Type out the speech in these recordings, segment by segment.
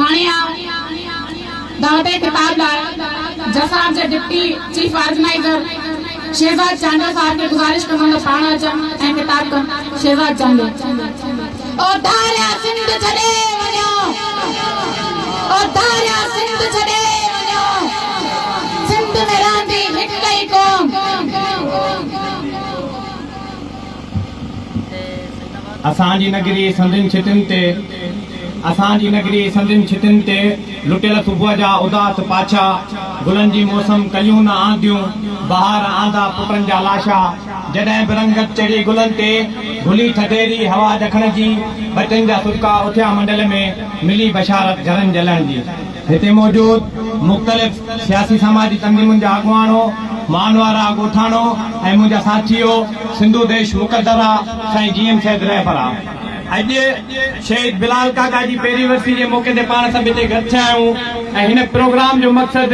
هاڻي آئون دعوت خطاب لاء جساف جي deputy chief organizer Shahzad Chandio صاحب کي گذارش ڪندم ته پاڻ اچن ۽ خطاب ڪن. شهزاد چانڊيو. او ڌاريا سنڌ ڇڏي وڃو او ڌاريا سنڌ ڇڏي وڃو سنڌ ۾ رهندي هڪ ئي قوم. اسان جي نگري سندين ڇتين تي اسان جي نگري سندين ڇتين تي لٽيل صبح جا اداس پاڇا گلن جي موسم ڪليون نه آنديون بهار آندا پٽن جا لاشا جڏهن به رنگت چڙهي گلن تي گهلي ٿڌيري هوا ڏکڻ جي ٻچن جا سڏڪا اٿيا منڊل ۾ ملي بشارت گهرن جلڻ جي. هتي موجود مختلف سياسي سماجي تنظيمن جا اڳواڻو، مانوارا ڳوٺاڻو ۽ منهنجا ساٿيو سنڌو ديش مقدر آ سائين جي ايم سيد رهبر آ. اڄ شهيد بلال ڪاڪا جي پهرين ورسي جي موقعي تي پاڻ سڀ هتي گڏ ٿيا آهيون ۽ هن پروگرام جو مقصد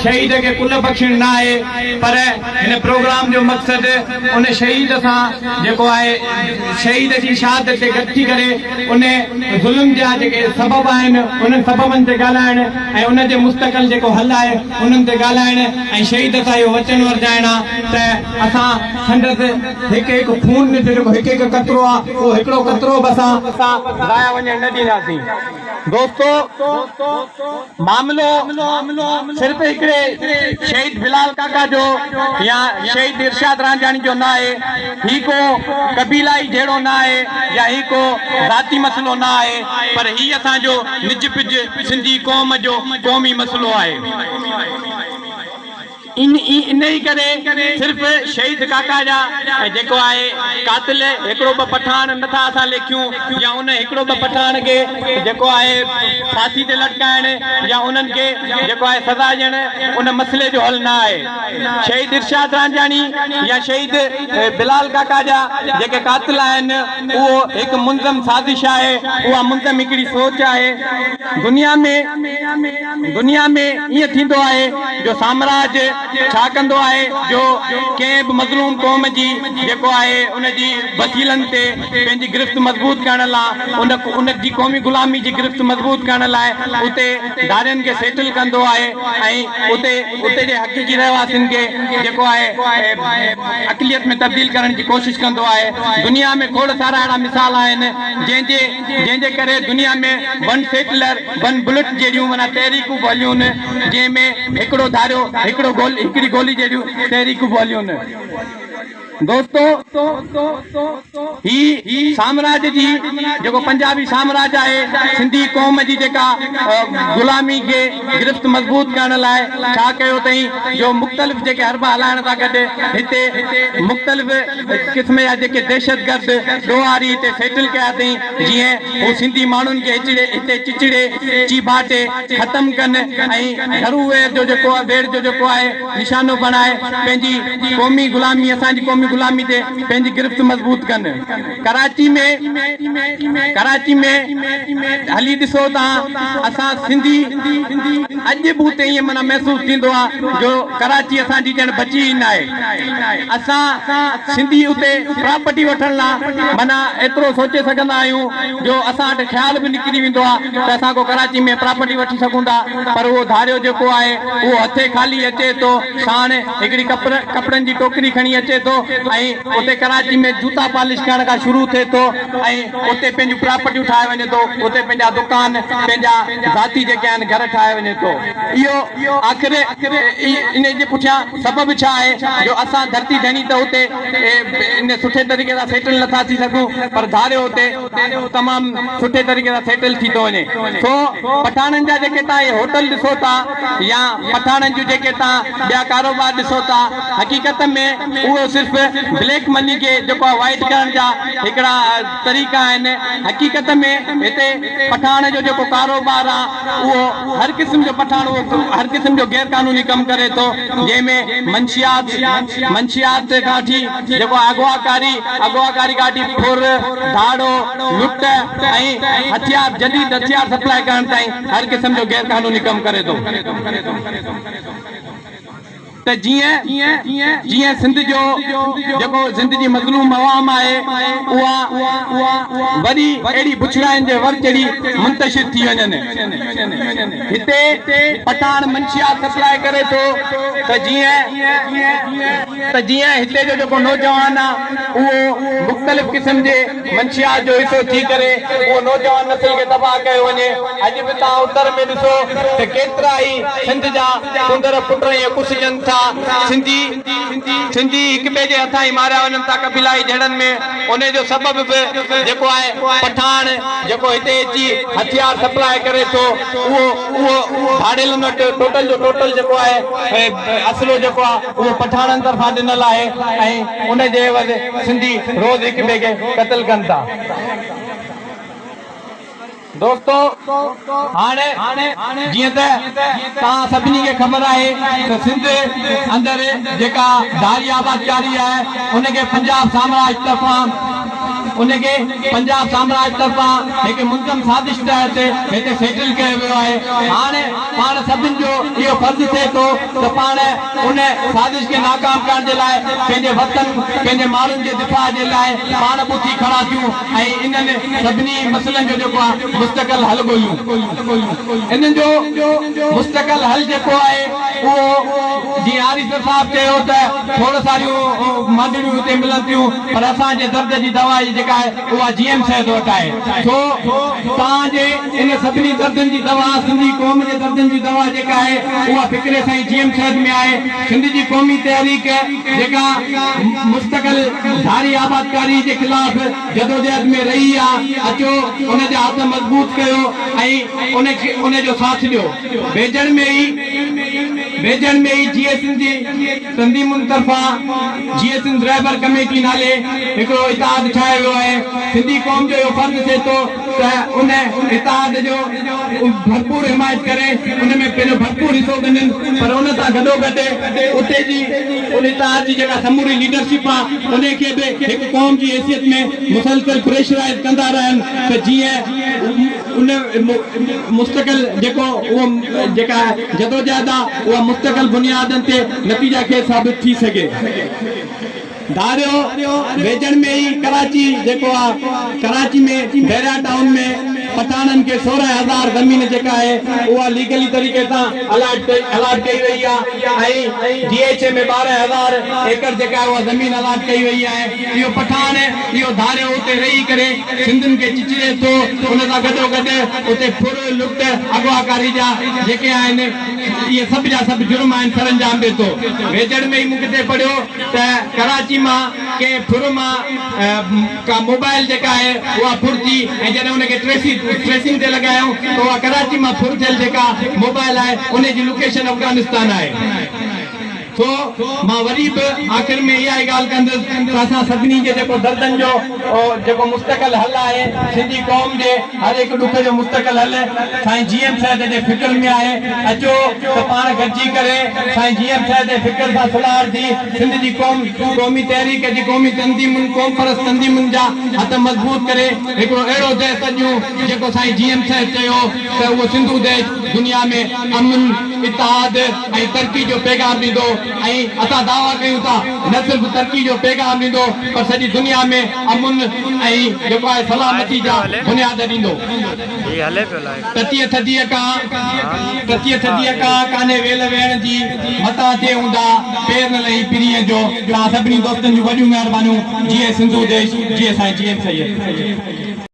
شهيد کي ڪل بخشڻ نه آهي پر هن پروگرام جو مقصد ان شهيد سان جيڪو آهي شهيد جي شهادت تي گڏ ٿي ڪري ان ظلم جا جيڪي سبب آهن انهن سببن تي ڳالهائڻ ۽ ان جي مستقل جيڪو حل آهي انهن تي ڳالهائڻ ۽ شهيد سان اهو وچن ورجائڻ آ ته اسان سندس هڪ هڪ خون جو جيڪو هڪ هڪ قطرو آ اهو هڪڙو قطرو به اسان ضايع وڃڻ نه ڏينداسين. دوستو معاملو صرف هڪڙي شهيد بلال ڪاڪا جو يا شهيد ارشاد رانجهاڻي جو نه آهي، هي ڪو قبيلائي جهيڙو نه آهي يا هي ڪو ذاتي مسئلو نه آهي پر هي اسان جو نج پج سنڌي قوم جو قومي مسئلو آهي. انهي ڪري صرف شهيد ڪاڪا جا جيڪو آهي قاتل هڪڙو ٻه پٺاڻ نه ٿا اسان ليکيون يا ان هڪڙو ٻه پٺاڻ کي جيڪو آهي ڦاسي تي لٽڪائڻ يا انهن کي جيڪو آهي سزا ڏيڻ ان مسئلي جو حل نه آهي. شهيد ارشاد رانجهاڻي يا شهيد بلال ڪاڪا جا جيڪي قاتل آهن اهو هڪ منظم سازش آهي اها منظم هڪڙي سوچ آهي دنيا ۾ دنيا ۾ ائين ٿيندو آهي جو سامراج ڇا ڪندو آهي جو ڪنهن به مظلوم قوم جي جيڪو آهي ان جي وسيلن تي پنهنجي گرفت مضبوط ڪرڻ لا ان ان جي قومي غلامي جي گرفت مضبوط ڪرڻ لاء اتي ڌارين کي سيٽل ڪندو آهي ۽ اتي اتي جي حقيقي رهواسين کي جيڪو آهي اقليت ۾ تبديل ڪرڻ جي ڪوشش ڪندو آهي. دنيا ۾ کوڙ سارا اهڙا مثال آهن جنهن جي جنهن جي ڪري دنيا ۾ ون سيٽلر ون بلٽ جهڙيون معنيٰ تحريڪون به هليون جنهن ۾ هڪڙو ڌاريو هڪڙو گول هڪڙي گولي جهڙيون تحريڪون به هليون. دوستو هي سامراج جي جيڪو پنجابي سامراج آهي سنڌي قوم جي جيڪا غلامي کي گرفت مضبوط ڪرڻ لاء ڇا ڪيو اٿئين جو مختلف جيڪي حربا هلائڻ سان گڏ هتي مختلف قسم جا جيڪي دهشتگرد ڏوهاري هتي سيٽل ڪيا اٿئين جيئن هو سنڌي ماڻهن کي هچڙي هتي چچڙي چيڀاٽي ختم ڪن ۽ گهرو وير جو جيڪو ويڙهه جو جيڪو آهي نشانو بڻائي پنهنجي قومي غلامي اسان جي قومي غلامي تي پنهنجي گرفت مضبوط ڪن. ڪراچي ۾ ڪراچي ۾ هلي ڏسو تان اسان سنڌي اڄ به اتي ائين معنيٰ محسوس ٿيندو آ جو ڪراچي اسان جي ڄڻ بچي ئي ناهي. اسان سنڌي اتي پراپرٽي وٺڻ لا معنيٰ ايترو سوچي سگهندا آهيون جو اسان وٽ خيال به نڪري ويندو آ ته اسان ڪو ڪراچي ۾ پراپرٽي وٺي سگهون ٿا پر اهو ڌاريو جيڪو آهي اهو هٿين خالي اچي ٿو ساڻ هڪڙي ڪپڙن جي ٽوڪري کڻي اچي ٿو ۽ اتي ڪراچي ۾ جوتا پالش ڪرڻ کان شروع ٿئي ٿو ۽ اتي پنهنجون پراپرٽيون ٺاهي وڃي ٿو اتي پنهنجا دڪان پنهنجا ذاتي جيڪي آهن گهر ٺاهي وڃي ٿو اهو آخر انهي جي پٺيان سبب ڇا آهي جو اسان ڌرتي ڌڻي ته اتي ان سٺي طريقي سان سيٽل نٿا ٿي سگهون پر ڌاريو اتي تمام سٺي طريقي سان سيٽل ٿي ٿو وڃي سو پٺاڻن جا جيڪي تان اهي هوٽل ڏسو ٿا يا پٺاڻن جون جيڪي تان ٻيا ڪاروبار ڏسو ٿا حقيقت ۾ اهو صرف بليڪ مني کي جيڪو آهي وائيٽ ڪرڻ جا هڪڙا طريقا آهن حقيقت ۾ هتي پٺاڻ جو جيڪو ڪاروبار آ اهو هر قسم جو پٺاڻ اهو هر قسم جو غير قانوني ڪم ڪري ٿو جنهن ۾ منشيات منشيات کان وٺي جيڪو اغوا ڪاري اغوا ڪاري کان وٺي ڦر ڌاڙو لٽ ۽ هٿيار جديد هٿيار سپلاء ڪرڻ تائين هر قسم جو غير قانوني ڪم ڪري ٿو. ته جيئن جيئن سنڌ جو جيڪو سنڌ جي مظلوم عوام آهي اها وري اهڙي بڇڙاين جي ور چڙهي منتشر ٿي وڃن. هتي پٺاڻ منشيات سپلاء ڪري ٿو ته جيئن ته جيئن هتي جو جيڪو نوجوان آ اهو مختلف قسم جي منشيات جو حصو ٿي ڪري اهو نوجوان نسل کي تباهه ڪيو وڃي. اڄ به توهان اتر ۾ ڏسو ته ڪيترا ئي سنڌ جا ڪونڌر پٽ ائين ڪسجن ٿا. سنڌي سنڌي هڪ ٻئي جي هٿان ئي ماريا وڃن ٿا قبيلائي جهيڙن ۾ انهي جو سبب به جيڪو آهي پٺاڻ جيڪو هتي اچي هٿيار سپلاء ڪري ٿو اهو اهو ڌاڙيلن وٽ ٽوٽل جو ٽوٽل جيڪو آهي اسلحو جيڪو آهي اهو پٺاڻن طرفان ڏنل آهي ۽ ان جي عيوض سنڌي روز هڪ ٻئي کي قتل ڪن ٿا. دوستو هاڻ جيئن ته توهان سڀني کي خبر آهي ته سنڌ اندر جيڪا ڌاري آبادڪاري آهي ان کي پنجاب سامراج طرفان ان کي پنجاب سامراج طرفان هڪ منظم سازش تحت هتي سيٽل ڪيو ويو آهي هاڻ پاڻ سڀن جو اهو فرض ٿئي ٿو ته پاڻ ان سازش کي ناڪام ڪرڻ جي لاء پنهنجي وطن پنهنجي ماڻهن جي دفاع جي لاء پاڻ به اٿي کڙا ٿيون ۽ انهن سڀني مسئلن جو جيڪو آهي مستقل حل ڳوليون. انهن جو مستقل حل جيڪو آهي اهو جيئن آريسر صاحب چيو ته کوڙ ساريون مانڊڙيون هتي ملن ٿيون پر اسان جي درد جي دوا جيڪا آهي اها جي ايم سيد وٽ آهي. سو توهان جي ان سڀني دردن جي دوا سنڌي قوم جي دردن جي دوا جيڪا آهي اها فڪر سائين جي ايم سيد ۾ آهي. سنڌ جي قومي تحريڪ جيڪا مستقل ڌاري آبادڪاري جي خلاف جدوجهد ۾ رهي آ اچو ان جا هٿ مضبوط ڪيو ۽ ان کي ان جو ساٿ ڏيو. ويجهڙ ۾ ئي ويجهڙ ۾ ئي جيئي سنڌ جي تنظيمن طرفان جيئي سنڌ رهبر ڪميٽي نالي هڪڙو اتحاد ٺاهيو ويو آهي. سنڌي قوم جو اهو فرض ٿئي ٿو ته ان اتحاد جو ڀرپور حمايت ڪري ان ۾ پنهنجو ڀرپور حصو ڳنڍن پر ان سان گڏوگڏ اتي جي ان اتحاد جي جيڪا سموري ليڊرشپ آ ان کي به هڪ قوم جي حيثيت ۾ مسلسل پريشرائيز ڪندا رهن ته جيئن ان مستقل جيڪو اهو جيڪا جدوجهد آ اها مستقل بنيادن تي نتيجا خيز ثابت ٿي سگهي. ڌاريو ويجهڙ ۾ ئي ڪراچي جيڪو آ ڪراچي ۾ بحريا ٽائون ۾ پٺاڻن کي 16 هزار زمين جيڪا آهي اها ليگلي طريقي سان الاٽ الاٽ ڪئي وئي آ ۽ ڊي ايڇ اي ۾ 12 هزار ايڪڙ جيڪا آهي اها زمين الاٽ ڪئي وئي آهي اهو پٺاڻ اهو ڌاريو اتي رهي ڪري سنڌين کي چچري ٿو ان سان گڏو گڏ اتي ڦر لٽ اغواڪاري جا جيڪي آهن اهي سڀ جا سڀ جرم آهن سرانجام ڏي ٿو. ويجهڙ ۾ ئي مون ڪٿي پڙهيو ته ڪراچي مان ڪنهن ڦر مان ڪا موبائل جيڪا آهي اها ڦر ٿي ۽ جڏهن ان کي ٽريسي ٽريسنگ تي لڳايائون ته اها ڪراچي مان ڦر ٿيل جيڪا موبائل آهي ان جي لوڪيشن افغانستان آهي. سو مان وري به آخر ۾ اها ئي ڳالهه ڪندس ته اسان سڀني جي جيڪو دردن جو جيڪو مستقل حل آهي سنڌي قوم جي هر هڪ ڏک جو مستقل حل سائين جي ايم سيد جي فڪر ۾ آهي اچو ته پاڻ گڏجي ڪري سائين جي ايم سيد جي فڪر سان سلهاڙجي سنڌ جي قوم قومي تحريڪ جي قومي تنظيمن قومپرست تنظيمن جا هٿ مضبوط ڪري هڪڙو اهڙو ديس اڏيون جيڪو سائين جي ايم سيد چيو ته اهو سنڌو ديش دنيا ۾ امن اتحاد ۽ ترقي جو پيغام ڏيندو ۽ اسان دعويٰ ڪيون ٿا نه صرف ترقي جو پيغام ڏيندو پر سڄي دنيا ۾ امن ۽ جيڪو آهي سلامتي جا بنياد ڏيندو. تتيء ٿڌيء کان تتيء ٿڌيء کان ڪانهي ويل ويهڻ جي متان ٿئي اونداهه پير نه لهي پرينء جو توهان سڀني دوستن جون وڏيون مهربانيون جيئي سنڌو ديش جيئي سائين جي ايم سيد.